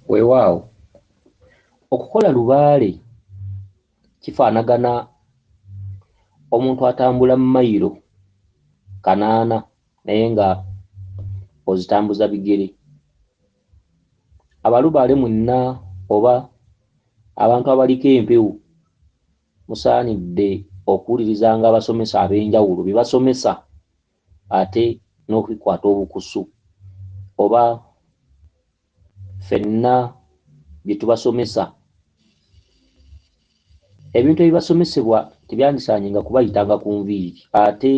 Weewaawo, okukola lubaale kifaanagana omuntu atambula mayiro 800 naye nga ozitambuza bigere. Abalubaale mwenna oba abantu abaliko empewo musaanidde okuwulirizanga abasomesa ab'enjawulo bye basomesa ate n'okubikwata obukusu oba ffenna bye tubasomesa. Ebintu ebibasomesebwa tebyandisaanyenga kubayitanga ku nviiri ate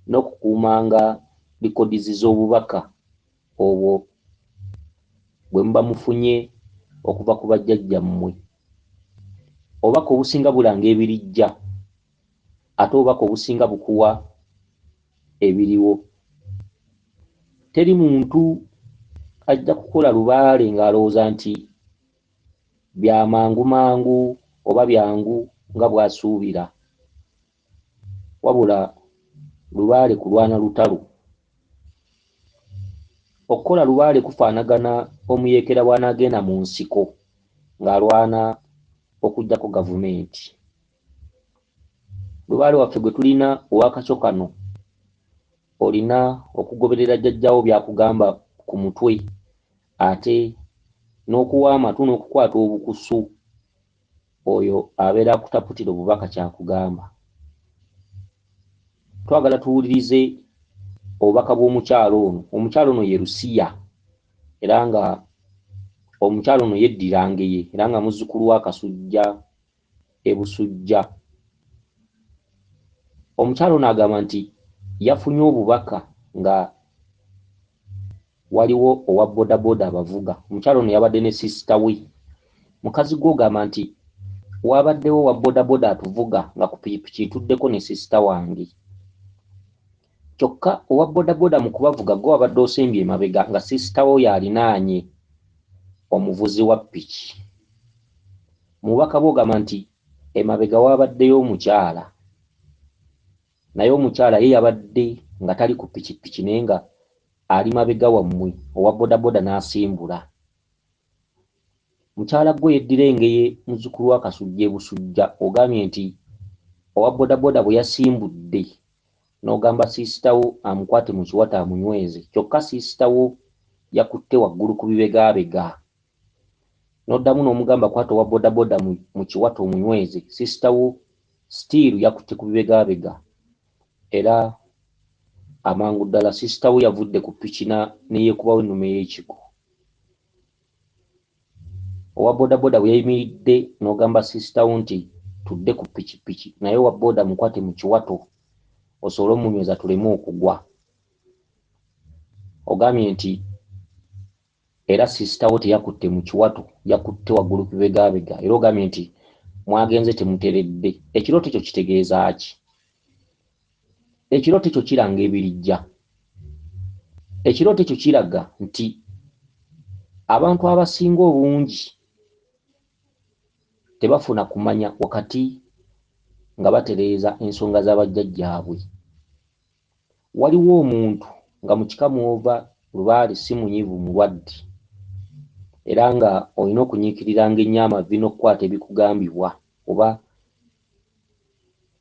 n'okukuumanga likodizi z'obubaka obwo bwe muba mufunye okuva ku bajjajjammwe. Obubaka obusinga bulanga ebirijja ate obubaka obusinga bukuwa ebiriwo. Teri muntu ajja kukola lubaale ng'alowooza nti bya mangu mangu oba byangu nga bw'asuubira. Wabula lubaale kulwana lutalo. Okukola lubaale kufaanagana omuyeekera bw'anaagenda mu nsiko ng'alwana okuggyako gavumenti. Lubaale waffe gwe tulina ow'akakyo kano olina okugoberera jjajjaawo by'akugamba ku mutwe ate n'okuwa amatu n'okukwata obukusu oyo abeera akutaputira obubaka ky'akugamba. Twagala tuwulirize obubaka bw'omukyala ono. Omukyala ono ye Lusiya era nga omukyala ono yeddira Ngeye era nga muzzukulu wa Kasujja e Busujja. Omukyala ono agamba nti yafunye obubaka nga waliwo owa bodaboda abavuga. Omukyala ono yabadde ne sisita we. Mukazi gwe ogamba nti waabaddewo owa bodaboda atuvuga nga ku pikipiki ntuddeko ne sisita wange. Kyokka owa bodaboda mu kubavuga gwe wabadde osembye emabega nga sisita wo y'alinaanye omuvuzi wa piki. Mu bubaka bwo ogamba nti emabega waabaddeyo omukyala naye omukyala ye yabadde nga tali ku pikipiki naye nga ali mabega wammwe owa bodaboda n'asimbula. Mukyala gwe yeddira Engeye muzzukulu wa Kasujja e Busujja ogambye nti owa bodaboda bwe yasimbudde n'ogamba siisita wo amukwate mu kiwato amunyweze kyokka siisita wo yakutte waggulu ku bibegaabega. N'oddamu n'omugamba kwata owa bodaboda mu kiwato omunyweze, siisita wo sitiiru yakutte ku bibegaabega era amangu ddala siisita wo yavudde ku ppiki ne yeekubawo ennume y'ekigwo. Owa bodaboda bwe yayimiridde n'ogamba siisita wo nti tudde ku pikipiki naye owa booda mukwate mu kiwato osobole omunyweza tuleme okugwa. Ogambye nti era siisita wo teyakutte mu kiwato yakutte waggulu ku bibegaabega era ogambye nti mwagenze temuteredde. Ekirooto ekyo kitegeeza ki? Ekirooto ekyo kiranga ebirijja. Ekirooto ekyo kiraga nti abantu abasinga obungi tebafuna kumanya wakati nga batereeza ensonga za bajjajjaabwe. Waliwo omuntu nga mu kika mw'ova lubaale si munyiivu mulwadde era nga olina okunyiikiriranga ennyo amavi n'okukwata ebikugambibwa oba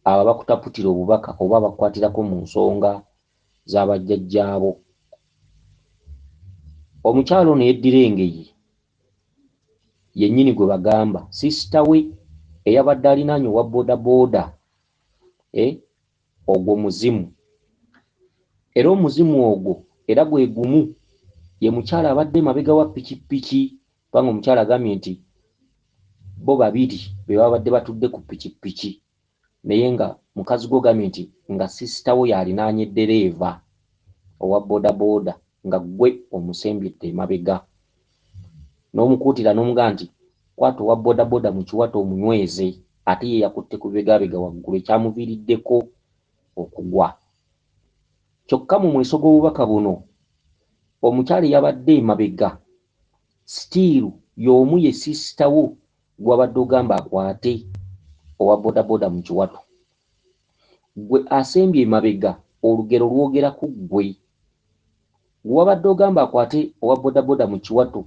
abo abakutaputira obubaka oba abakukwatirako mu nsonga za bajjajjaabo. Omukyala ono yeddira Engeye yennyini gwe bagamba siisita we eyabadde alinaanye owa bodaboda ogwo muzimu era omuzimu ogwo era gwe gumu ye mukyala abadde emabega wa pikipiki kubanga omukyala agambye nti bo babiri be babadde batudde ku pikipiki naye nga mukazi gwe ogambye nti nga sisita wo y'alinaanye ddereeva owa bodaboda nga ggwe omusembyedde emabega n'omukuutira n'omugamba nti kwata owa bodaboda mu kiwato omunyweze ate ye yakutte ku bibegabega waggulu ekyamuviiriddeko okugwa. Kyokka mu mweso gw'obubaka buno omukyala eyabadde emabega sitiiru y'omu ye siisita wo gw'obadde ogamba akwate owa bodaboda mu kiwato. Ggwe asembye emabega olugero lwogera ku ggwe. Gwe wabadde ogamba akwate owa bodaboda mu kiwato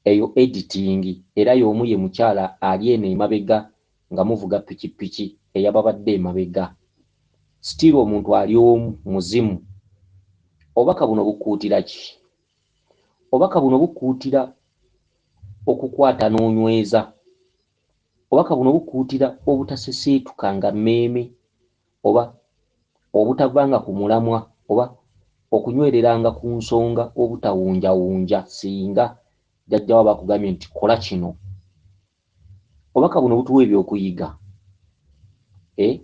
Eyo editing era y'omu ye mukyala ali eno emabega nga muvuga pikipiki eyababadde emabega. Still omuntu ali omu muzimu. Obubaka buno bukuutira ki? Obubaka buno bukuutira okukwata n'onyweza. Obubaka buno bukuutira obutaseseetukanga mmeeme oba obutavanga ku mulamwa oba okunywereranga ku nsonga obutawunjawunja singa jjajja wo aba akugambye nti kola kino. Obubaka buno butuwa ebyokuyiga. Eh?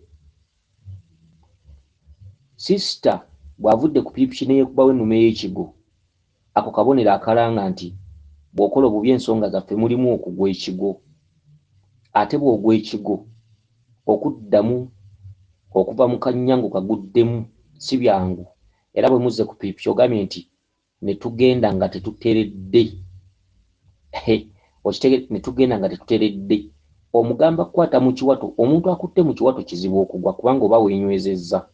Sister bw'avudde ku pikipiki ne yeekubawo ennume y'ekigo, ako kabonero akalanga nti bw'okola obubi ensonga zaffe mulimu okugwa ekigwo. Ate bw'ogwa ekigwo, okuddamu okuva mu kannya ng'okaguddemu si byangu. Era bwe muzze ku pikipiki ogambye nti ne tugenda nga tetuteredde. Okitegedde? Ne tugenda nga tetuteredde. Omugamba kukwata mu kiwato. Omuntu akutte mu kiwato kizibu okugwa kubanga oba weenywezezza.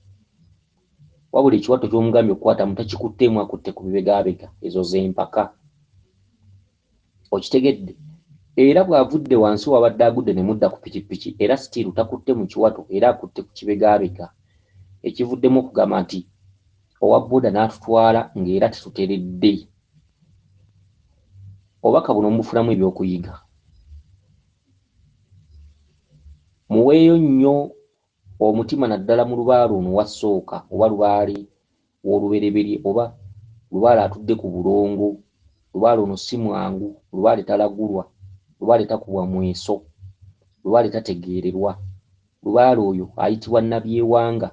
Wabula ekiwato ky'omugambye okukwatamu takikutteemu akutte ku bibegaabega. Ezo z'empaka. Okitegedde? Era bw'avudde wansi w'abadde agudde ne mudda ku pikipiki era sitiiru takutte mu kiwato era akutte ku kibegaabega. Ekivuddemu okugamba nti owa bbooda n'atutwala ng'era tetuteredde. Obubaka buno mubufunamu ebyokuyiga. Muweeyo nnyo omutima naddala mu lubaale ono owa ssooka oba lubaale w'olubereberye oba lubaale atudde ku bulongo. Lubaale ono si mwangu, lubaale talagulwa, lubaale takubwa mweso, lubaale tategeererwa. Lubaale oyo ayitibwa Nabyewanga.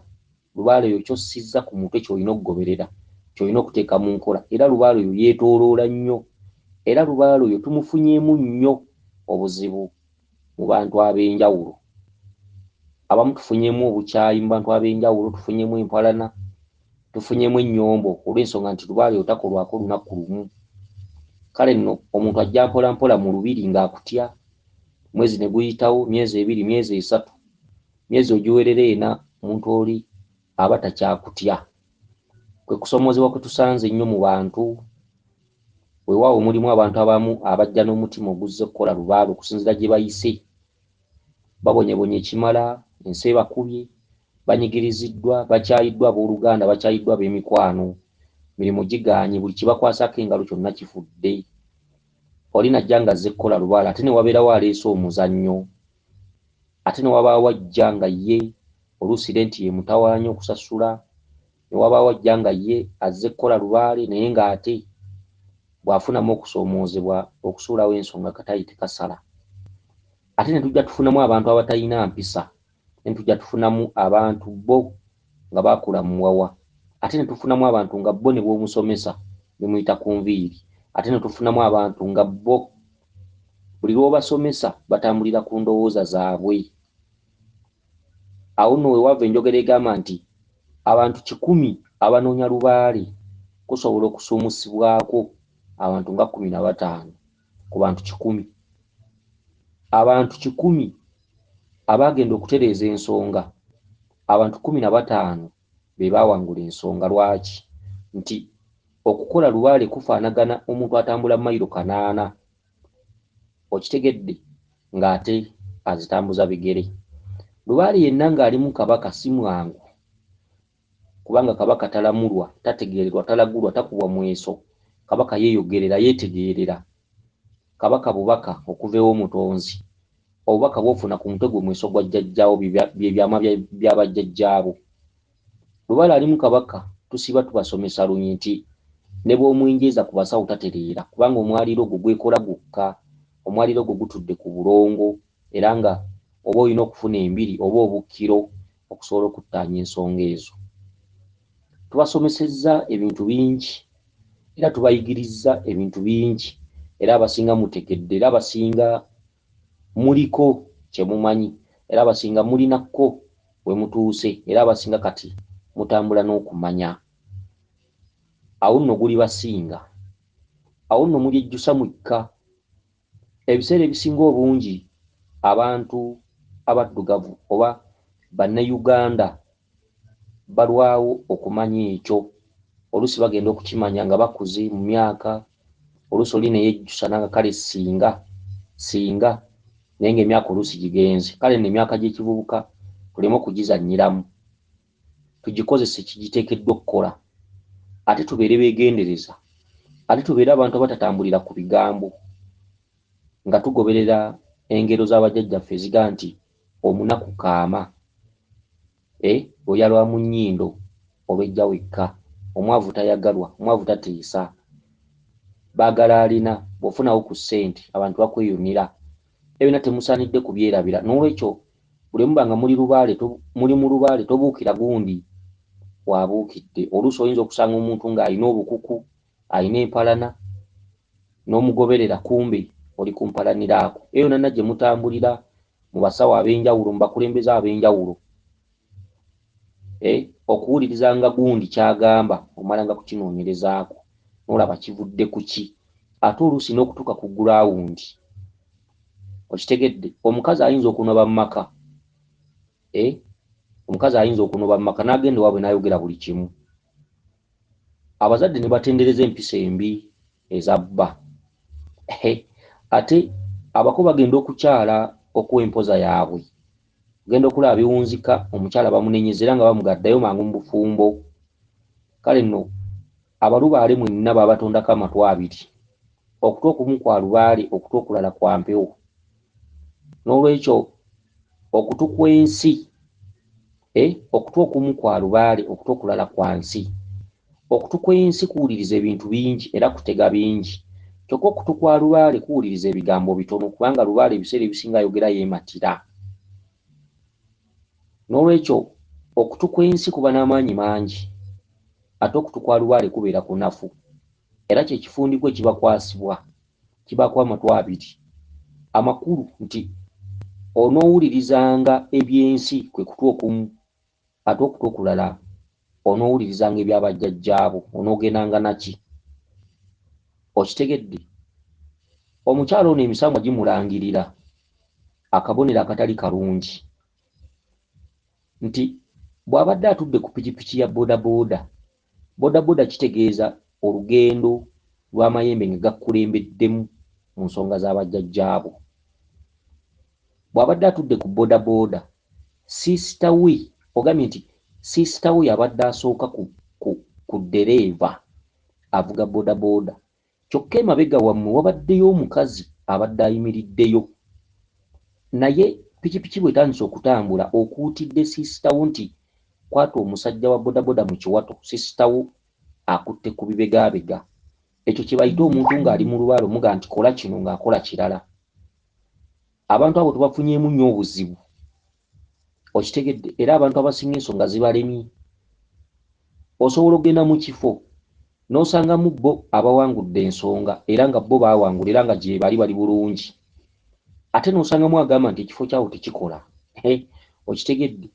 Lubaale oyo ky'ossizza ku mutwe ky'olina okugoberera, ky'olina okuteeka mu nkola. Era lubaale oyo yeetooloola nnyo. Era lubaale oyo tumufunyeemu nnyo obuzibu mu bantu ab'enjawulo. Abamu tufunyeemu obukyayi mu bantu ab'enjawulo, tufunyeemu empalana, tufunyeemu ennyombo olw'ensonga nti lubaale oyo takolwako lunaku lumu. Kale nno omuntu ajja mpolampola mu lubiri ng'akutya, mwezi ne guyitawo, myezi ebiri, myezi esatu, myezi ogiwerera ena, omuntu oli aba takyakutya. Kwe kusoomoozebwa kwe tusanze ennyo mu bantu. Weewaawo mulimu abantu abamu abajja n'omutima oguzze okukola lubaale okusinziira gye bayise. Babonyebonye ekimala, ensi ebakubye, banyigiriziddwa, bakyayiddwa abooluganda, bakyayiddwa ab'emikwano, mirimu gigaanye, buli kye bakwasaako engalo kyonna kifudde. Oli n'ajja ng'azze kukola lubaale ate ne wabeerawo aleese omuzannyo. Ate ne wabaawo ajja nga ye oluusi renti y'emutawaanya okusasula, ne wabaawo ajja nga ye azze kukola lubaale naye ng'ate bw'afunamu okusoomoozebwa okusuulawo ensonga katayi tekasala. Ate ne tujja tufunamu abantu abatalina mpisa, ne tujja tufunamu abantu bo nga baakula muwawa, ate ne tufunamu abantu nga bo ne bw'omusomesa bimuyita ku nviiri, ate ne tufunamu abantu nga bo buli lw'obasomesa batambulira ku ndowooza zaabwe. Awo nno we wava enjogera egamba nti abantu kikumi abanoonya lubaale kusobola okusuumusibwako abantu nga 15 ku bantu kikumi. Abantu kikumi abaagenda okutereeza ensonga, abantu 15 be baawangula ensonga. Lwaki? Nti okukola lubaale kufaanagana omuntu atambula mayiro kanaana, okitegedde, ng'ate azitambuza bigere. Lubaale yenna ng'alimu kabaka si mwangu, kubanga kabaka talamulwa, tategeererwa, talagulwa, takubwa mweso. Kabaka yeeyogerera, yeetegeerera. Kabaka bubaka okuva ew'Omutonzi. Obubaka bw'ofuna ku mutwe gwe mweso gwa jjajjaawo, bye byama bya bajjajjaabo. Lubaale alimu kabaka tusiiba tubasomesa lunye nti ne bw'omwenjeeza ku basawo tatereera kubanga omwaliiro ogwo gwekola gwokka. Omwaliiro ogwo gutudde ku bulongo era nga oba olina okufuna embiri oba obukkiro okusobola okuttaanya ensonga ezo. Tubasomesezza ebintu bingi era tubayigirizza ebintu bingi era abasinga mutegedde era abasinga muliko kye mumanyi era abasinga mulinako we mutuuse era abasinga kati mutambula n'okumanya. Awo nno gulibasinga. Awo nno mulyejjusa mwekka. Ebiseera ebisinga obungi abantu abaddugavu oba Bannayuganda balwawo okumanya ekyo. Oluusi bagenda okukimanya nga bakuze mu myaka, Oluusi oli neyejjusa nanga kale singa singa, naye ng'emyaka oluusi gigenze. Kale nno emyaka gy'ekivubuka tuleme okugizannyiramu, tugikozese kigiteekeddwa okukola, ate tubeere beegendereza, ate tubeere abantu abatatambulira ku bigambo, nga tugoberera engero z'abajjajjaffe eziga nti omunaku kaama, lwoya lwa mu nnyindo olw'ejja wekka, omwavu tayagalwa, omwavu tateesa, baagala alina, bw'ofunawo ku ssente abantu bakweyunira. Ebyo byonna temusaanidde kubyerabira. N'olwekyo buli muba nga muli lubaale, muli mu lubaale, tobuukira gundi wabuukidde. Oluusi oyinza okusanga omuntu ng'alina obukuku, alina empalana, n'omugoberera, kumbe oli kumpalaniraako. Eyo yonna gye mutambulira mu basawo ab'enjawulo, mu bakulembeze ab'enjawulo, okuwulirizanga gundi ky'agamba, omalanga kukinoonyerezaako n'olaba kivudde ku ki, ate oluusi n'okutuuka ku gulaawundi. Okitegedde? Omukazi ayinza okunoba mu maka, omukazi ayinza okunoba mu maka n'agenda ewaabwe n'ayogera buli kimu, abazadde ne batendereza empisa embi eza bba. Ate abako bagenda okukyala okuwa empoza yaabwe, ogenda okulaba biwunzika, omukyala bamunenyeza era nga bamugaddayo mangu mu bufumbo. Kale nno abalubaale mwenna babatondako amatu abiri, okutu okumu kwa lubaale, okutu okulala kwa mpewo. N'olwekyo okutu kw'ensi, okutu okumu kwa lubaale, okutu okulala kwa nsi. Okutu kw'ensi kuwuliriza ebintu bingi era kutega bingi, kyokka okutu kwa lubaale kuwuliriza ebigambo bitono, kubanga lubaale ebiseera ebisinga ayogera yeematira. N'olwekyo okutu kw'ensi kuba n'amaanyi mangi, ate okutu kwa lubaale kubeera kunafu, era kye kifundikwa ekibakwasibwa kibaako amatu abiri. Amakulu nti onoowulirizanga eby'ensi kwe kutu okumu, ate okutu okulala onoowulirizanga ebyabajjajjaabo, onoogendanga naki. Okitegedde? Omukyala ono emisambwa gimulangirira akabonero akatali kalungi, nti bw'abadde atudde ku pikipiki ya boodabooda, boodabooda kitegeeza olugendo lw'amayembe nga gakulembeddemu mu nsonga z'abajjajjaabo. Bw'abadde atudde ku boodabooda, siisita we, ogambye nti siisita we yabadde asooka ku ddereeva avuga boodabooda, kyokka emabega wammwe wabaddeyo omukazi abadde ayimiriddeyo, naye pikipiki bw'etandise okutambula okuutidde siisita wo nti kwata omusajja wa boodabooda mu kiwato, siisita wo akutte ku bibegaabega. Ekyo kye bayita omuntu ng'ali mu lubaale omuga nti kola kino ng'akola kirala. Abantu abo tubafunyeemu nnyo obuzibu, okitegedde? Era abantu abasinga ensonga zibalemye. Osobola okugenda mu kifo n'osangamu bo abawangudde ensonga era nga bo baawangula era nga gye bali bali bulungi, ate n'osangamu agamba nti ekifo kyawo tekikola. Okitegedde?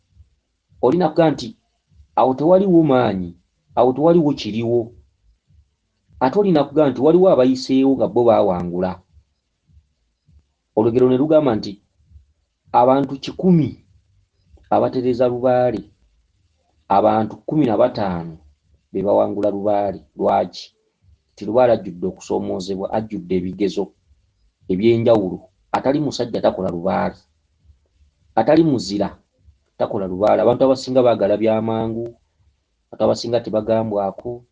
Olina kuga nti awo tewaliwo maanyi, awo tewaliwo kiriwo, ate olina kuga nti waliwo abayiseewo nga bo baawangula. Olugero ne lugamba nti abantu 100 abatereeza lubaale, abantu 15 be bawangula lubaale. Lwaki? Nti lubaale ajjudde okusoomoozebwa, ajjudde ebigezo eby'enjawulo. Atali musajja takola lubaale, atali muzira takola lubaale. Abantu abasinga baagala byamangu, abantu abasinga tebagambwako,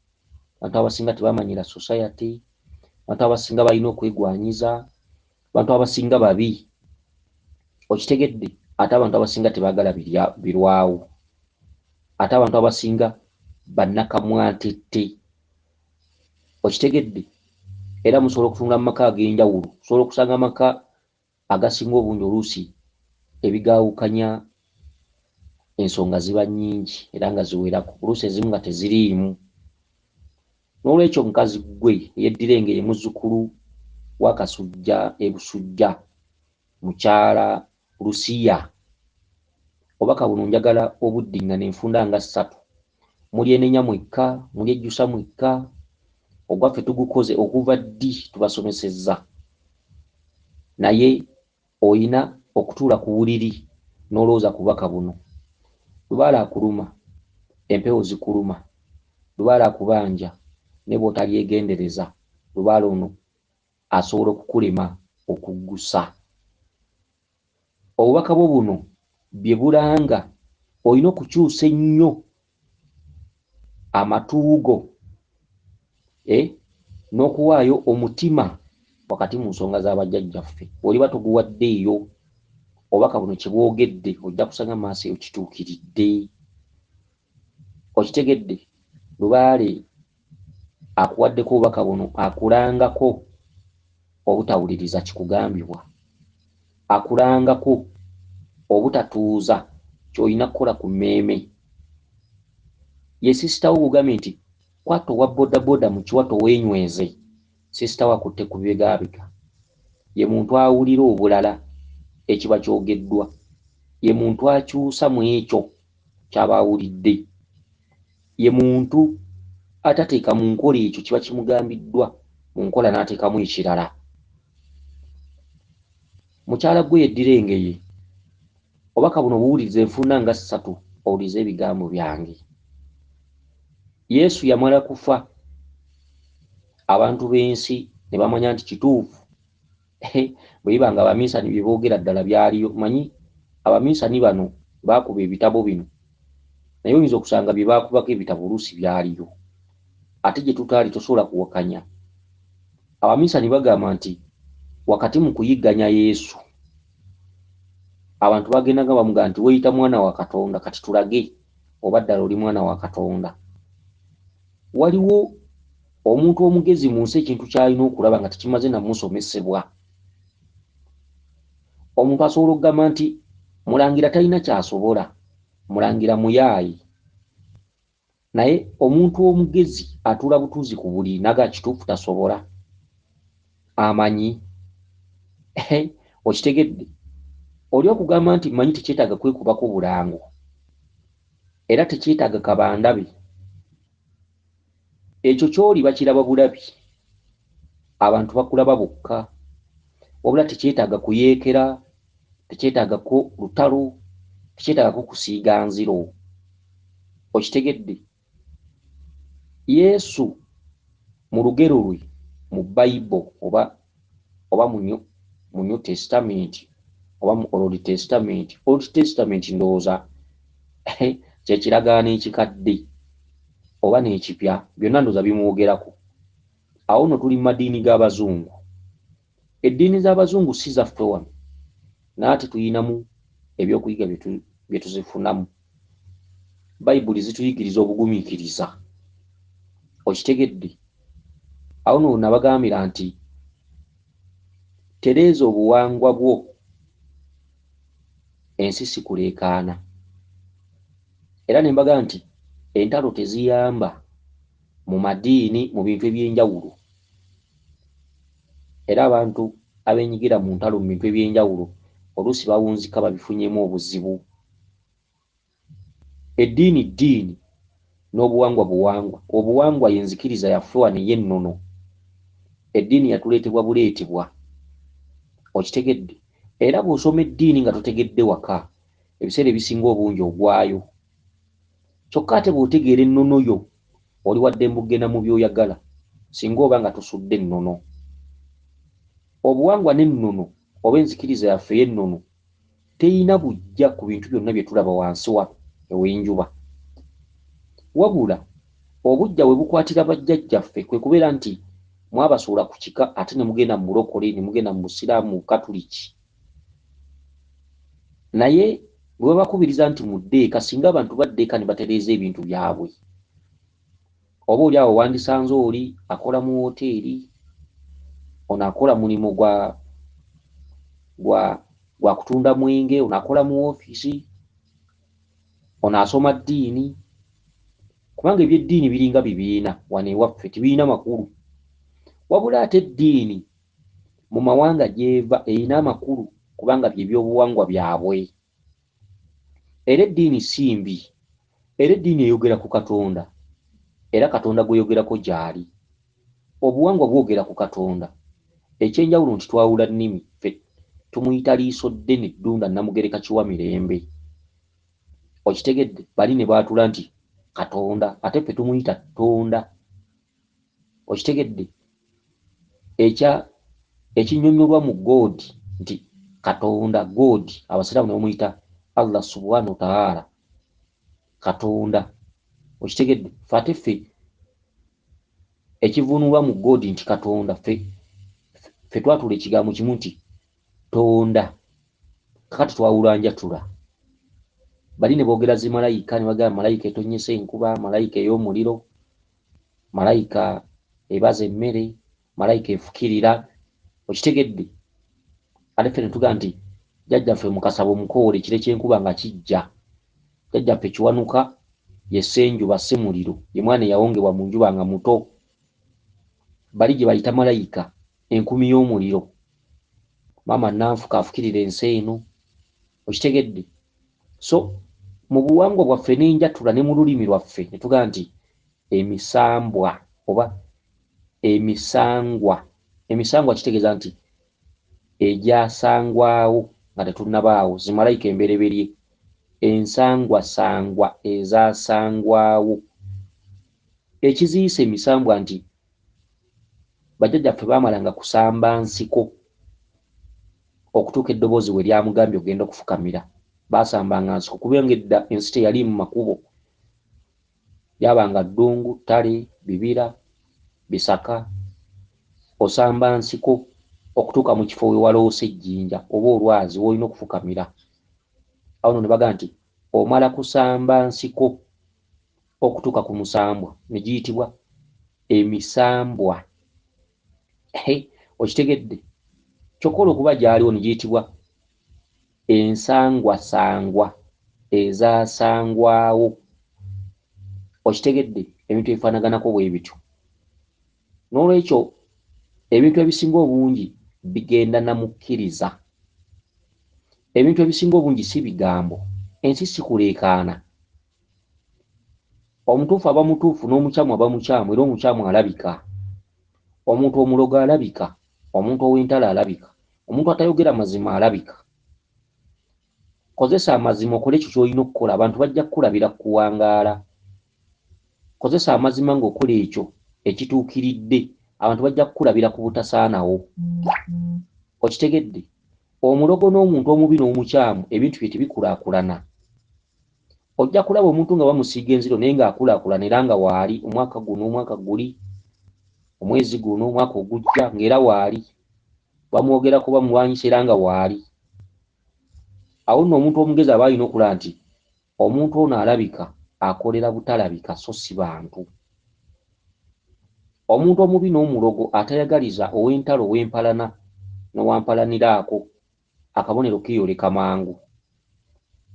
abantu abasinga tebamanyira society, abantu abasinga balina okwegwanyiza, abantu abasinga babi. Okitegedde? Ate abantu abasinga tebaagala birwawo, ate abantu abasinga bannakamwantette. Okitegedde? Era musobola okutunula mu maka ag'enjawulo, osobola okusanga amaka agasinga obungi oluusi ebigaawukanya ensonga ziba nnyingi era nga ziwerako, oluusi ezimu nga teziriimu. N'olwekyo mukazi ggwe eyeddira engeye, muzzukulu wa Kasujja e Busujja, mukyala Lusiya, obubaka buno njagala obuddiŋŋana enfunda nga 3. Mulyenenya mwekka, mulyejjusa mwekka, ogwaffe tugukoze okuva ddi tubasomesezza, naye oyina okutuula ku buliri n'olowooza ku bubaka buno. Lubaale akuluma, empewo zikuluma, lubaale akubanja, ne bw'otalyegendereza lubaale ono asobola okukulema okuggusa. Obubaka bwo buno bye bulanga, olina okukyusa ennyo amatu go n'okuwaayo omutima wakati mu nsonga z'abajjajjaffe. Bw'oliba toguwaddeeyo, obubaka buno kye bwogedde ojja kusanga mu maaso eyo kituukiridde. Okitegedde? Lubaale akuwaddeko obubaka buno akulangako obutawuliriza kikugambibwa, akulangako obutatuuza ky'olina kukola ku mmeeme. Ye sisita wo gugambye nti kwata owa bodaboda mu kiwato weenyweze, sisita wo akutte ku bibegaabega. Ye muntu awulira obulala ekiba kyogeddwa, ye muntu akyusa mu ekyo ky'aba awulidde, ye muntu atateeka mu nkola ekyo kiba kimugambiddwa mu nkola n'ateekamu ekirala. Mukyala gwe yeddira engeye, obubaka buno buwulirize enfunda nga ssatu owulirize ebigambo byange. Yesu yamala kufa abantu b'ensi ne bamanya nti kituufu bwe biba nga abaminsani bye boogera ddala byaliyo. Manyi abaminsani bano baakuba ebitabo bino, naye oyinza okusanga bye baakubako ebitabo oluusi byaliyo, ate gye tutaali tosobola kuwakanya. Abaminsani bagamba nti wakati mu kuyigganya Yesu abantu bagendanga bamugamba nti weeyita mwana wa Katonda, kati tulage oba ddala oli mwana wa Katonda. Waliwo omuntu omugezi mu nsi ekintu ky'alina okulaba nga tekimaze namusomesebwa. Omuntu asobola okugamba nti mulangira talina ky'asobola, mulangira muyaayi, naye omuntu omugezi atuula butuuzi ku buliri naga kituufu tasobola, amanyi. Okitegedde? Oli okugamba nti mmanyi tekyetaaga kwekubako bulango, era tekyetaaga kabandabe. Ekyo ky'oli bakiraba bulabi, abantu bakulaba bokka, wabula tekyetaaga kuyeekera, tekyetaagako lutalo, tekyetaagako kusiiga nziro. Okitegedde? Yesu mu lugero lwe mu Bible oba mu New Testament oba mu Old Testament, Old Testament ndowooza kye kiragaano ekikadde oba n'ekipya, byonna ndowooza bimwogerako. Awo nno tuli mu madiini g'abazungu. Eddiini z'abazungu si zaffe wano, naye ate tuyinamu ebyokuyiga bye tuzifunamu. Bayibuli zituyigiriza obugumiikiriza. Okitegedde? Awo nno nabagambira nti tereeza obuwangwa bwo, ensi si kuleekaana. Era ne mbagamba nti entalo teziyamba mu madiini mu bintu eby'enjawulo. Era abantu abeenyigira mu ntalo mu bintu eby'enjawulo oluusi bawunzika babifunyeemu obuzibu. Eddiini ddiini n'obuwangwa buwangwa. Obuwangwa ye nzikiriza yaffe wano ey'ennono. Eddiini yatuleetebwa buleetebwa. Okitegedde? Era bw'osoma eddiini nga totegedde waka, ebiseera ebisinga obungi ogwayo. Kyokka ate bw'otegeera ennono yo, oli wa ddembe okugenda mu by'oyagala singa oba nga tosudde nnono. Obuwangwa n'ennono oba enzikiriza yaffe ey'ennono teyina buggya ku bintu byonna bye tulaba wansi wano ew'enjuba. Wabula obuggya we bukwatira bajjajjaffe kwe kubeera nti mwabasuula ku kika ate ne mugenda mu bulokole, ne mugenda mu busiraamu, mu bukatuliki. Naye bwe babakubiriza nti mudde eka, singa abantu badda eka ne batereeza ebintu byabwe, oba oli awo wandisanze oli akola mu wooteeri, ono akola mulimu gwa kutunda mwenge, ono akola mu woofiisi, ono asoma ddiini, kubanga eby'eddiini biringa bibiina wano ewaffe tebirina makulu. Wabula ate eddiini mu mawanga gy'eva erina amakulu kubanga bye byobuwangwa byabwe. Era eddiini si mbi, era eddiini eyogera ku Katonda, era Katonda gw'eyogerako gy'ali. Obuwangwa bwogera ku Katonda. Eky'enjawulo nti twawula nnimi, ffe tumuyita liiso ddene Ddunda Namugereka Kiwa Mirembe. Okitegedde? Bali ne baatula nti Katonda, ate ffe tumuyita Ttonda. Okitegedde? Ekya Ekinnyonnyolwa mu God nti Katonda, God, Abasiraamu ne bamuyita Allah subhanahu wa ta'ala, Katonda. Okitegedde? Ffe ate ffe ekivuunulwa mu God nti Katonda, ffe twatula ekigambo kimu nti Tonda. Kakati twawula njatula. Bali ne boogera zimalayika, ne bagamba malayika etonnyesa enkuba, malayika ey'omuliro, malayika ebaza emmere, malayika efukirira. Okitegedde? Ate ffe ne tugamba nti jjajjaffe Mukasa bw'omukoowoola ekire ky'enkuba nga kijja. Jjajjaffe Kiwanuka ye Ssenjuba Ssemuliro, ye mwana eyawongebwa mu njuba nga muto. Bali gye bayita malayika enkumi y'omuliro. Maama Nanfuka afukirira ensi eno. Okitegedde? So mu buwangwa bwaffe n'enjatula ne mu lulimi lwaffe ne tugamba nti emisambwa oba emisangwa. Emisangwa kitegeeza nti egyasangwawo nga tetunnabaawo, zimalayika embereberye, ensangwasangwa ezaasangwawo. Ekiziyisa emisambwa nti bajjajjaffe baamalanga kusamba nsiko okutuuka eddoboozi we lyamugambye okugenda okufukamira. Baasambanga nsiko kubanga edda ensi teyali mu makubo. Lyabanga ddungu, ttale, bibira, bisaka. Osamba nsiko okutuuka mu kifo we waloosa ejjinja oba olwazi w'olina okufukamira. Awo nno ne bagamba nti omala kusamba nsiko okutuuka ku musambwa ne giyitibwa emisambwa. Okitegedde? Kyokka olw'okuba gyaliwo ne giyitibwa ensangwasangwa ezaasangwawo. Okitegedde? Ebintu ebifaanaganako bwe bityo. N'olwekyo ebintu ebisinga obungi bigenda na mukkiriza. Ebintu ebisinga obungi si bigambo. Ensi si kuleekaana. Omutuufu aba mutuufu n'omukyamu aba mukyamu era omukyamu alabika. Omuntu omulogo alabika, omuntu ow'entalo alabika, omuntu atayogera mazima alabika. Kozesa amazima okole ekyo ky'olina okukola, abantu bajja kukulabira ku kuwangaala. Kozesa amazima ng'okola ekyo ekituukiridde, abantu bajja kukulabira ku butasaanawo. Okitegedde? Omulogo n'omuntu omubi n'omukyamu ebintu bye tebikulaakulana. Ojja kulaba omuntu nga bamusiiga enziro naye ng'akulaakulana era nga waali omwaka guno, omwaka guli, omwezi guno, omwaka ogujja ng'era waali. Bamwogerako bamulwanyisa era nga waali. Awo nno omuntu omugezi aba alina okulaba nti omuntu ono alabika akolera butalabika so si bantu. Omuntu omubi n'omulogo atayagaliza, ow'entalo, ow'empalana n'owampalaniraako akabonero keeyoleka mangu.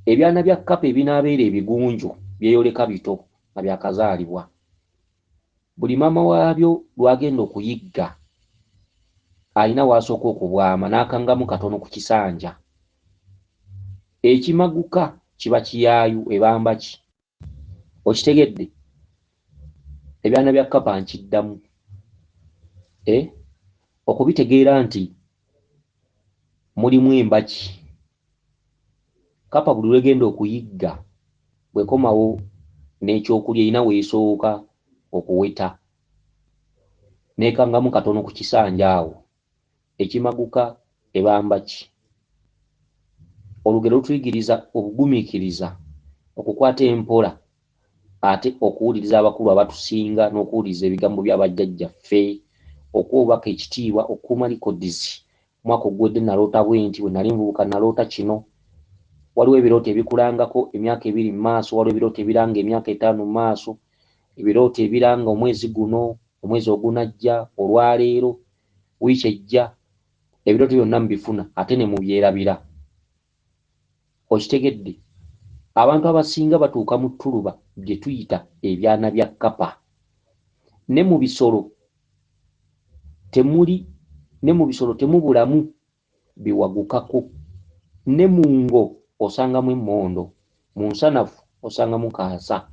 Ebyana bya kkapa ebinaabeera ebigunju byeyoleka bito nga byakazaalibwa. Buli maama waabyo lw'agenda okuyigga alina w'asooka okubwama n'akangamu katono ku kisanja. Ekimaguka kiba kiyaayu ebamba ki? Okitegedde? Ebyana bya kkapa nkiddamu. Eh? Okubitegeera nti mulimu embaki. Kkapa buli lw'egenda okuyigga bw'ekomawo n'ekyokulya erina w'esooka okuweta n'ekangamu katono ku kisanja awo. Ekimaguka ebamba ki? Olugero lutuyigiriza obugumiikiriza, okukwata empola ate okuwuliriza abakulu abatusinga n'okuwuliriza ebigambo bya bajjajjaffe, okuwa obubaka ekitiibwa, okukuuma likodizi. Omwaka oguwedde naloota bwenti, bwe nali nvubuka naloota kino. Waliwo ebirooto ebikulangako emyaka ebiri mu maaso, waliwo ebirooto ebiranga emyaka etaano mu maaso, ebirooto ebiranga omwezi guno, omwezi ogunajja, olwaleero, wiiki ejja. Ebirooto byonna mubifuna ate ne mubyerabira. Okitegedde? Abantu abasinga batuuka mu ttuluba bye tuyita ebyana bya kkapa. Ne mu bisolo temuli ne mu bisolo temubulamu biwagukako. Ne mu ngo osangamu emmondo, mu nsanafu osangamu kaasa.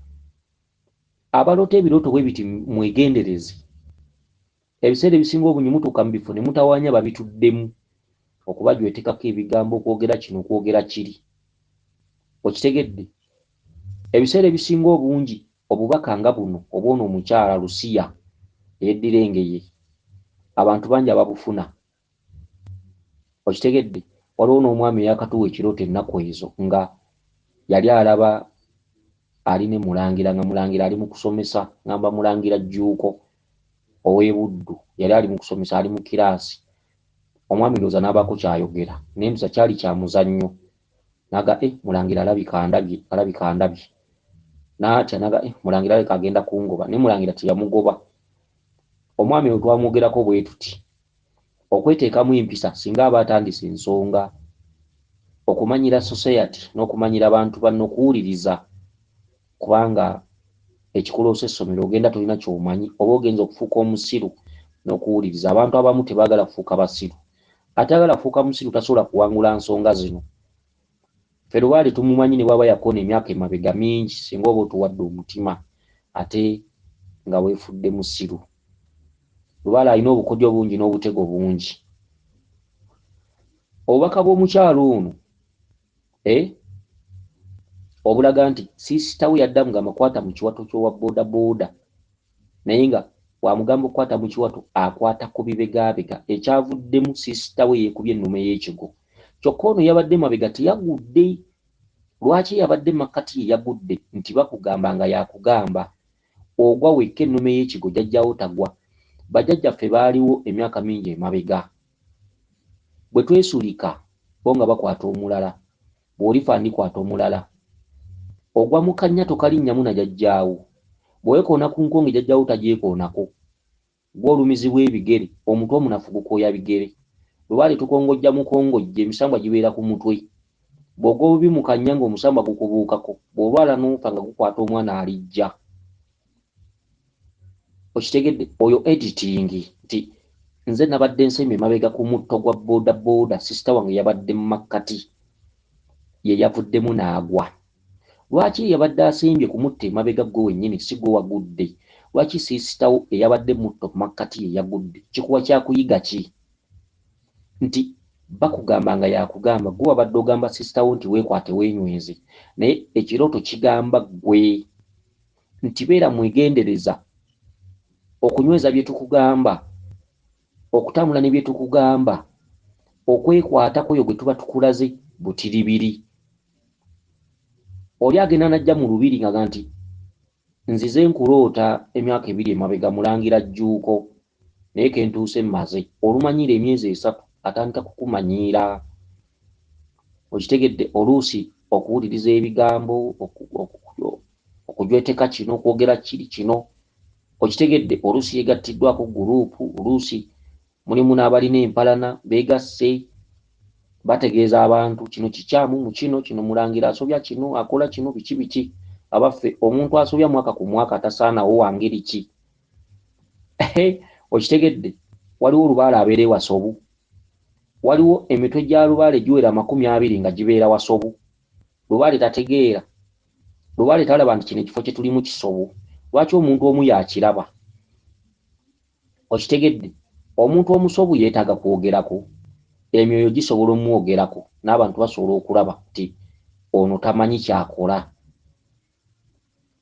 Abaloota ebirooto bwe biti mwegendereze. Ebiseera ebisinga obungi mutuuka mu bifo ne mutawaanya babituddemu okubajwetekako ebigambo, okwogera kino, okwogera kiri. Okitegedde? Ebiseera ebisinga obungi obubaka nga buno obw'ono omukyala Lusiya eyeddira engeye, abantu bangi ababufuna. Okitegedde? Waliwo n'omwami eyakatuwa ekirooto ennaku ezo nga yali alaba ali ne Mulangira, nga Mulangira ali mu kusomesa, ngamba Mulangira Jjuuko ow'e Buddu, yali ali mu kusomesa, ali mu kiraasi. Omwami ndowooza n'abaako ky'ayogera, naye ndowooza kyali kya muzannyo. N'aga, eh, Mulangira alabika andabye, alabika andabye. N'atya n'aga, eh, Mulangira alabika agenda kungoba, naye Mulangira teyamugoba. Omwami oyo twamwogerako bwe tuti. Okweteekamu empisa singa aba atandise ensonga, okumanyira society n'okumanyira bantu banno, okuwuliriza, kubanga ekikuloosa essomero ogenda tolina ky'omanyi, oba ogenza okufuuka omusiru n'okuwuliriza. Abantu abamu tebaagala kufuuka basiru. Atayagala kufuuka musiru tasobola kuwangula nsonga zino. Ffe Lubaale tumumanyi ne bw'aba yakoona emyaka emabega mingi, singa oba otuwadde omutima ate nga weefudde musiru. Lubaale alina obukodyo bungi n'obutego bungi. Obubaka bw'omukyala ono eh, obulaga nti siisita we yadde amugamba kwata mu kiwato ky'owa boodabooda, naye nga bw'amugamba okukwata mu kiwato akwata ku bibegaabega, ekyavuddemu siisita we yeekubye ennume y'ekigo. Kyokka ono yabadde mabega teyagudde. Lwaki eyabadde makkati ye yagudde? Nti bakugamba nga yakugamba. Ogwa wekka ennume y'ekigo jjajjaawo tagwa. Bajjajjaffe baaliwo emyaka mingi emabega. Bwe twesulika bo nga bakwata omulala. Bw'olifa ndikwata omulala. Ogwa mu kannya tokalinnyamu na jjajjaawo. Bwe weekoona ku nkonge jjajjaawo tagyekoonako. Ggwe olumizibwa ebigere, omutwe omunafu gukooya bigere. Lubaale tukongojja mukongojje, emisambwa gibeera ku mutwe. Bw'ogwa obubi mu kannya ng'omusambwa gukubuukako, bw'olwala n'ofa nga gukwata omwana alijja. Okitegedde? Oyo editing nti nze nabadde nsembye emabega ku mutto gwa boda boda, sister wange yabadde mu makkati, ye yavuddemu n'agwa. Lwaki eyabadde asembye ku mutto emabega ggwe wennyini si ggwe wagudde? Lwaki siisita wo eyabadde mutto mu makkati ye yagudde? Kikuwa kyakuyiga ki? Nti bakugamba nga yakugamba gwe wabadde ogamba siisita wo nti weekwate weenyweze, naye ekirooto kigamba ggwe nti beera mwegendereza okunyweza bye tukugamba, okutambula ne bye tukugamba, okwekwata kw'oyo gwe tuba tukulaze butiribiri. Oli agenda n'ajja mu lubiri ng'agamba nti nzize nkuloota emyaka ebiri emabega Mulangira Jjuuko naye ke ntuuse mmaze. Olumanyiira emyezi esatu atandika kukumanyiira. Okitegedde? Oluusi okuwuliriza ebigambo, okujweteka kino, okwogera kiri kino. Okitegedde? Oluusi yeegattiddwako guruupu, oluusi mulimu n'abalina empalana beegasse bategeeza abantu kino kikyamu mu kino, kino Mulangira asobya kino, akola kino, biki biki. Abaffe, omuntu asobya mwaka ku mwaka atasaanawo wa ngeri ki? Okitegedde? Waliwo Lubaale abeera e Wasobu. Waliwo emitwe gya Lubaale giwera 20 nga gibeera Wasobu. Lubaale tategeera. Lubaale talaba nti kino ekifo kye tulimu kisobu. Lwaki omuntu omu y'akiraba? Okitegedde? Omuntu omusobu yeetaaga kwogerako. Emyoyo gisobola omwogerako n'abantu basobola okulaba nti ono tamanyi ky'akola.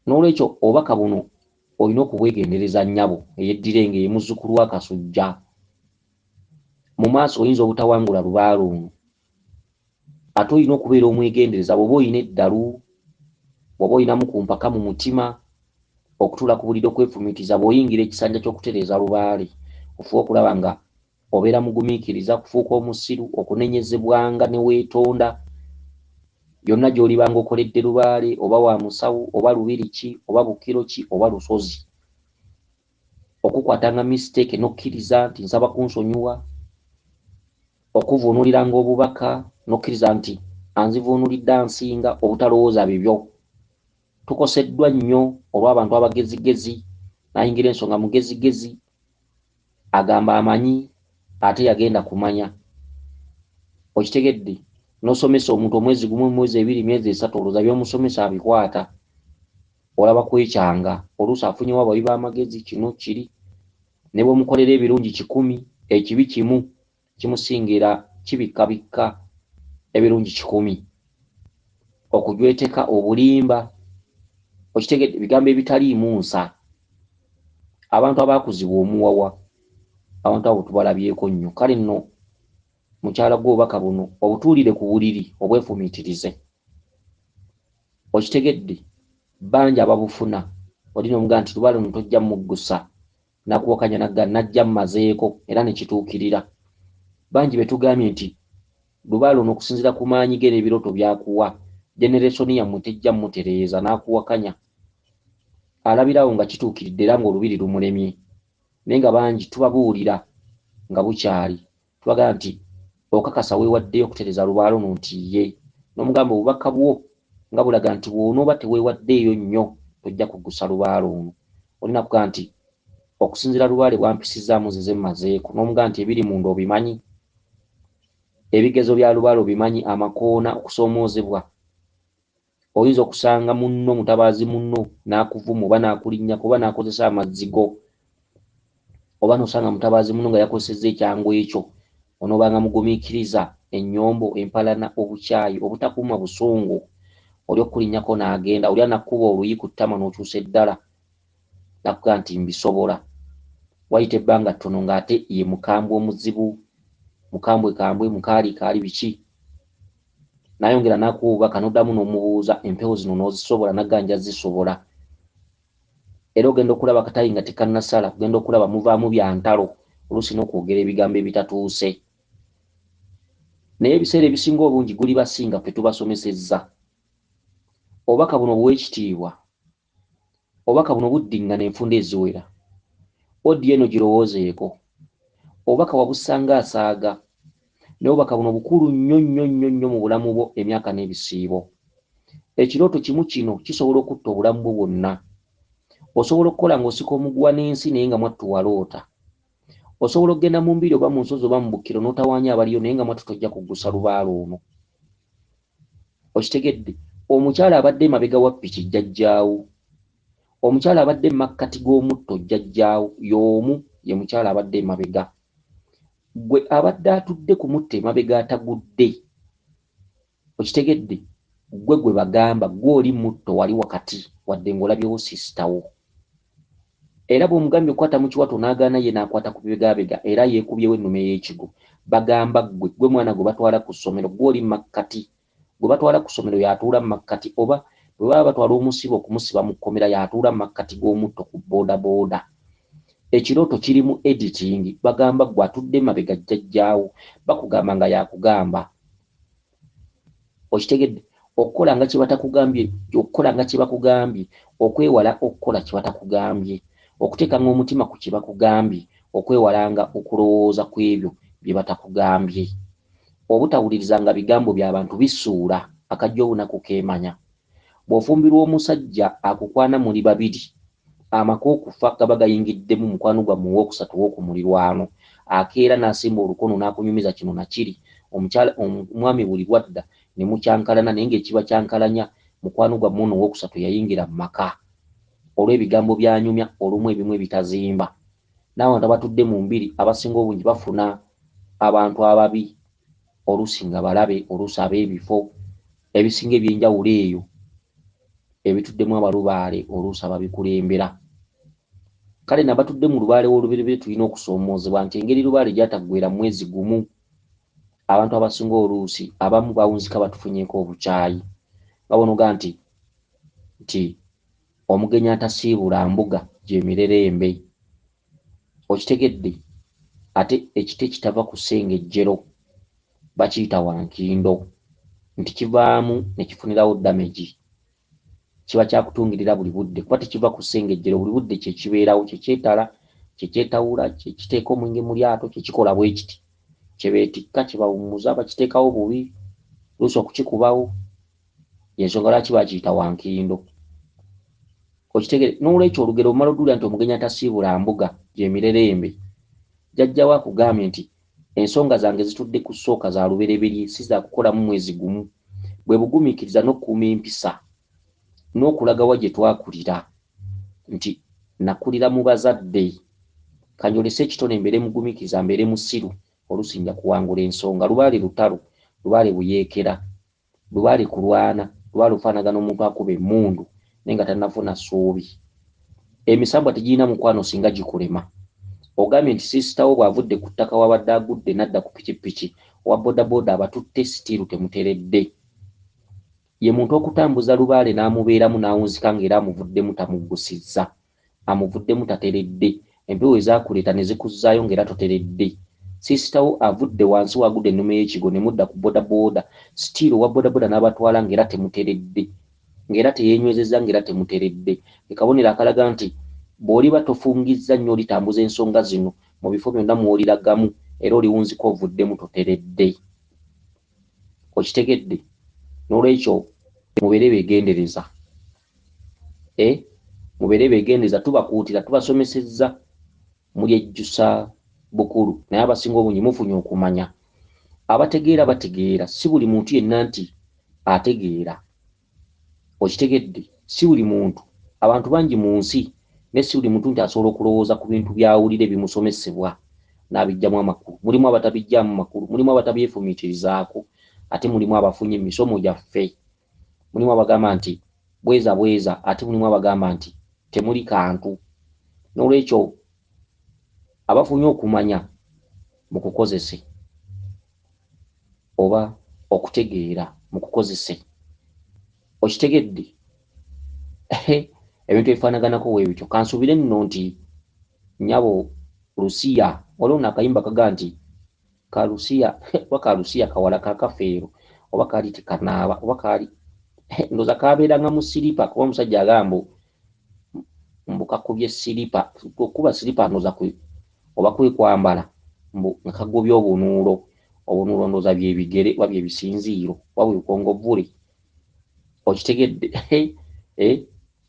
N'olwekyo obubaka buno olina okubwegendereza nnyabo eyeddira enge ye muzzukulu wa Kasujja. Mu maaso oyinza obutawangula lubaale ono. Ate olina okubeera omwegendereza bw'oba olina eddalu, bw'oba olinamu ku mpaka mu mutima, okutuula ku buliri okwefumiitiriza, bw'oyingira ekisanja ky'okutereeza lubaale, ofuba okulaba nga obeera mugumiikiriza, kufuuka omusiru, okunenyezebwanga ne weetonda. Yonna gy'olibanga okoledde lubaale, oba wa musawo, oba lubiri ki, oba bukiro ki, oba lusozi. Okukwatanga mistake n'okkiriza nti nsaba kunsonyiwa, okuvuunuliranga obubaka n'okkiriza nti anzivuunulidde ansinga, obutalowooza bibyo. Tukoseddwa nnyo olw'abantu abagezigezi, n'ayingira ensonga mugezigezi, agamba amanyi ate yagenda kumanya. Okitegedde? N'osomesa omuntu omwezi gumu, emyezi ebiri, emyezi esatu, olowooza by'omusomesa abikwata. Olaba kwekyanga, oluusi afunyewo abawi b'amagezi, kino kiri. Ne bw'omukolera ebirungi 100, ekibi kimu kimusingira kibikkabikka ebirungi 100. Okujweteka obulimba, okitegedde, ebigambo ebitaliimu nsa. Abantu abaakuzibwa omuwawa, abantu abo tubalabyeko nnyo. Kale nno Mukyala gwe, obubaka buno obutuulire ku buliri, obwefumiitirize. Okitegedde? Bangi ababufuna. Olina omugaa nti lubaale luno tojja muggusa, nakuwakanya, nagga najja mmazeeko, era ne kituukirira. Bangi be tugambye nti lubaale ono, okusinziira ku maanyi ge n'ebirooto byakuwa, generation yammwe tejja mutereeza, n'akuwakanya. Alabirawo nga kituukiridde era ng'olubiri lumulemye. Naye nga bangi tubabuulira nga bukyali, tubagamba nti okakasa weewaddeyo okutereeza lubaale ono? Nti ye. N'omugamba obubaka bwo nga bulaga nti bw'onooba teweewaddeeyo nnyo, tojja kugusa lubaale ono. Olina kugamba nti okusinziira lubaale bwampisizaamu, nzize mmazeeko. N'omugamba nti ebiri munda obimanyi, ebigezo bya lubaale obimanyi, amakoona, okusoomoozebwa. Oyinza okusanga munno, mutabaazi munno, n'akuvuma oba n'akulinnyako oba n'akozesa amazzi go, oba n'osanga mutabaazi munno nga yakozesezza ekyangu ekyo. Onoobanga mugumiikiriza ennyombo, empalana, obukyayi, obutakuuma busungu. Oli okulinnyako n'agenda, oli anakkuba oluyi ku ttama n'okyusa eddala, nakugaa nti mbisobola. Wayita ebbanga ttono ng'ate ye mukambwe omuzibu, mukambwe kambwe, mukaali kaali biki. Nayongera n'akuwa obubaka, n'oddamu n'omubuuza, empewo zino n'ozisobola? Naganja zisobola. Era ogenda okulaba katayi nga tekannasala, ogenda okulaba muvaamu bya ntalo, oluusi n'okwogera ebigambo ebitatuuse. Naye ebiseera ebisinga obungi guli basinga ffe tubasomesezza. Obubaka buno buweekitiibwa, obubaka buno buddiŋŋana enfunda eziwera. Audio eno girowoozeeko. Obubaka wabusanga asaaga, naye obubaka buno bukulu nnyo nnyo nnyo nnyo mu bulamu bwo emyaka n'ebisiibo. Ekirooto kimu kino kisobola okutta obulamu bwo bwonna. Osobola okukola ng'osika omuguwa n'ensi, naye nga mwattu waloota. Osobola okugenda mu mbiri oba mu nsozi oba mu bukkiro n'otawaanya abaliyo, naye nga mwattu tojja kuggusa lubaale ono. Okitegedde? Omukyala abadde emabega wa piki jjajjaawo, omukyala abadde emakkati g'omutto jjajjaawo y'omu, ye mukyala abadde emabega. Gwe abadde atudde ku mutto emabega atagudde, okitegedde? Gwe gwe bagamba, gwe oli mutto wali wakati, wadde ng'olabyewo sisitawo. Era bw'omugambye okukwata mu kiwato n'agaana, ye n'akwata ku bibegaabega, era yeekubyewo ennume y'ekigo. Bagamba ggwe, gwe mwana gwe batwala ku ssomero, gwe oli makkati. Gwe batwala ku ssomero y'atuula mu makkati, oba bwe baba batwala omusibe okumusiba mu kkomera, y'atuula mu makkati g'omutto ku boodabooda. Ekirooto kirimu editing. Bagamba ggwe atudde emabega jjajjaawo, bakugamba nga yakugamba. Okitegedde? Okukola nga kye batakugambye, okukola nga kye bakugambye, okwewala okukola kye batakugambye, okuteekanga omutima ku kye bakugambye, okwewalanga okulowooza ku ebyo bye batakugambye, obutawulirizanga bigambo by'abantu bisuula akajja obunaku keemanya. Bw'ofumbirwa omusajja akukwana muli babiri, amaka okufa gaba gayingiddemu mukwano gwammwe owookusatu ow'oku mulirwano, akeera n'asimba olukono n'akunyumiza kino na kiri. Omukyala, omwami buli lwadda ne mukyankalana, naye ng'ekiba kyankalanya mukwano gwammwe ono owookusatu eyayingira mu maka olw'ebigambo by'anyumya olumu ebimu ebitazimba. N'abantu abatudde mu mbiri abasinga obungi bafuna abantu ababi, oluusi nga balabe, oluusi ab'ebifo ebisinga eby'enjawulo eyo ebituddemu abalubaale, oluusi ababikulembera. Kale nabatudde mu lubaale w'olubereberye tulina okusoomoozebwa nti engeri lubaale gy'ataggweera mu mwezi gumu, abantu abasinga oluusi abamu bawunzika batufunyeeko obukyayi, nga bw'onoga nti omugenyi atasiibula mbuga gy'emirerembe. Okitegedde? Ate ekiti ekitava ku ssengejjero bakiyita wankindo, nti kivaamu ne kifunirawo damage, kiba kyakutungirira buli budde kuba tekiva ku ssengejjero. Buli budde kye kibeerawo, kye kyetala, kye kyetawula, kye kiteeka omwenge mu lyato, kye kikola bwe kiti, kye beetikka, kye bawummuza, bakiteekawo bubi oluusi okukikubawo. Y'ensonga lwaki bakiyita wankindo. Okitegere? N'olwekyo olugero omala oddulira nti omugenyi atasiibula mbuga gy'emirerembe. Jjajjawo akugambye nti ensonga zange zitudde ku ssooka za lubereberye, si za kukolamu mwezi gumu. Bwe bugumiikiriza n'okukuuma empisa n'okulaga wa gye twakulira, nti nakulira mu bazadde, kanjolese ekitone, mbeere mugumiikiriza, mbeere musiru, oluusi nja kuwangula ensonga. Lubaale lutalo, lubaale buyeekera, lubaale kulwana, lubaale lufaanagana omuntu akuba emmundu naye nga tannafuna ssuubi. Emisambwa tegirina mukwano singa gikulema. Ogambye nti siisitawo bw'avudde ku ttaka wabadde agudde n'adda ku pikipiki, Owa bodaboda abatutte still temuteredde. Ye muntu okutambuza lubaale n'amubeeramu n'awunzika ng'era amuvuddemu tamuggusizza, amuvuddemu tateredde. Empewo ezaakuleeta ne zikuzzaayo ng'era toteredde. Sister wo avudde wansi w'agudde ennume y'ekigo ne mudda ku bodaboda, still owa bodaboda n'abatwala ng'era temuteredde, ng'era teyeenywezezza ng'era temuteredde. Ke kabonero akalaga nti bw'oliba tofungizza nnyo olitambuza ensonga zino mu bifo byonna mw'oliragamu era oliwunzika ovuddemu toteredde. Okitegedde? N'olwekyo mubeere beegendereza. Mubeere beegendereza, tubakuutira, tubasomesezza, mulyejjusa bukulu, naye abasinga obungi mufunye okumanya. Abategeera bategeera, si buli muntu yenna nti ategeera. Okitegedde? Si buli muntu. Abantu bangi mu nsi, naye si buli muntu nti asobola okulowooza ku bintu by'awulira ebimusomesebwa n'abiggyamu amakulu. Mulimu abatabiggyaamu makulu, mulimu abatabyefumiitirizaako, ate mulimu abafunye emisomo gyaffe. Mulimu abagamba nti bweza bweza, ate mulimu abagamba nti temuli kantu. N'olwekyo abafunye okumanya mukukozese oba okutegeera mukukozese. Okitegedde? Ebintu ebifaanaganako bwe bityo. Kansuubire nno nti nnyabo Lusiya, waliwo nno akayimba kaga nti ka Lusiya, oba ka Lusiya kawala ka Kafeero, oba kaali tekanaaba, oba kaali ndowooza kaabeeranga mu siripa, kuba omusajja agamba mbu kakubye siripa. Okukuba siripa ndowooza oba kwe kwambala, mbu nga kagobye obunuulo. Obunuulo ndowooza bye bigere oba bye bisinziiro oba bwe bukongovvule. Okitegedde?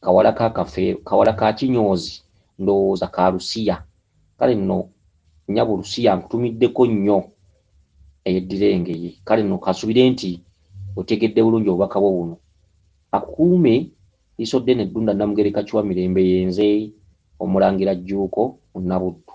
Kawala ka Kafeero, kawala ka kinyoozi, ndowooza ka Lusiya. Kale nno nnyabo Lusiya nkutumiddeko nnyo eyeddira engeye. Kale nno kansuubire nti otegedde bulungi obubaka bwo buno. Akukuume liiso ddene Ddunda Namugereka Kiwa Mirembe, yenze Omulangira Jjuuko Munnabuddu.